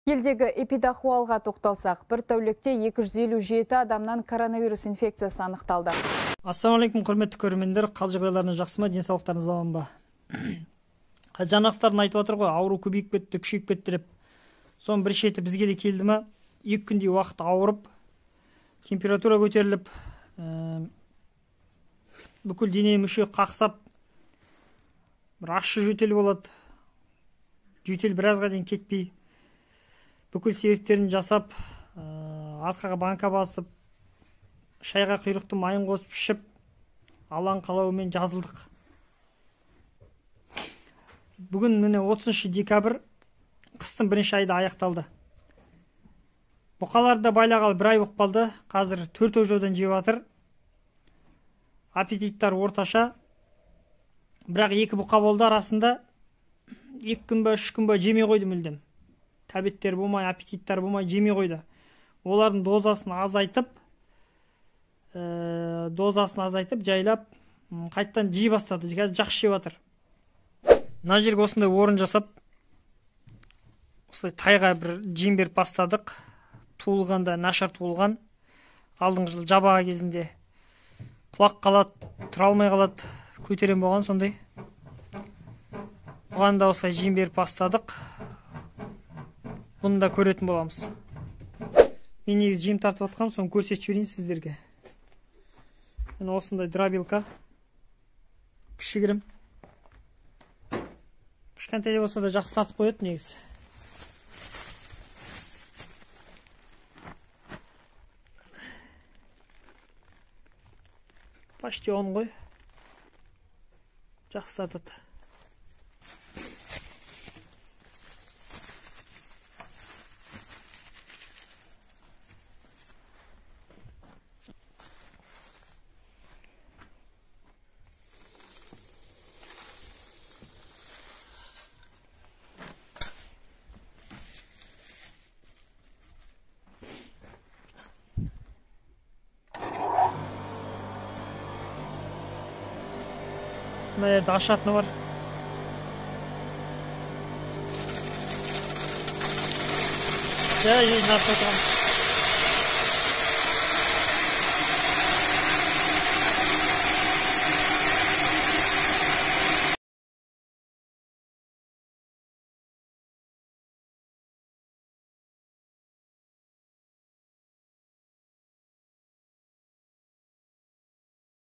Елдегі эпидахуалға тоқталсақ, бір тәулікте 257 адамнан коронавирус инфекциясы анықталды. Ассалаумағалейкум, құрметті көрермендер, қал жағдайларыңыз жақсы ма, денсаулықтарыңыз аман ба? Жаңалықтарын айтып отыр ғой, ауру көбейіп кетті, күшейіп кетті деп. Соның бір шеті бізге де келді ма? 2 күндей уақыт ауырып, температура көтеріліп, бүкіл дене мүше қақсап, бір ащы жөтел болады. Жөтел біразға дейін кетпей, бүкіл себептерін жасап, арқаға банка басып, шайға құйрықты майын қосып ішіп, Алланың қалауымен жазылдық. Бүгін міне 30 декабрь, қыстың бірінші айда аяқталды. Бұқалар да байлағалы бір ай болып қалды. Қазір 4 ожаудан жеп жатыр. Аппетиттар орташа. Бірақ 2 бұқа болды арасында. 2 күн ба, 3 күн ба жемей қойды мүлдем. Тәбеттер болмай, аппетиттар болмай жемей қойды. Олардың дозасын азайтып, жайлап қайттан жей бастады. Қазір жақсы жеп жатыр. Мына жерге осындай орын жасап, осылай тайға бір жем беріп бастадық. Туылғанда нашар туылған. Алдыңғы жылы жабаға кезінде құлақ қалады, тұра алмай қалады, көтерем болған сондай. Бұған да осылай жем беріп бастадық. Бұны да көретін боламыз. Мен негізі жем тартып жатқанмын, соны көрсетіп жіберейін сіздерге. Міне осындай дробилка. Кішігірім. Кішкентай де болса да жақсы тартып қояды негізі. Почти 10 ғой. Жақсы тартады. Мына жерде ашатыны бар. Жай жай тартып отырамыз.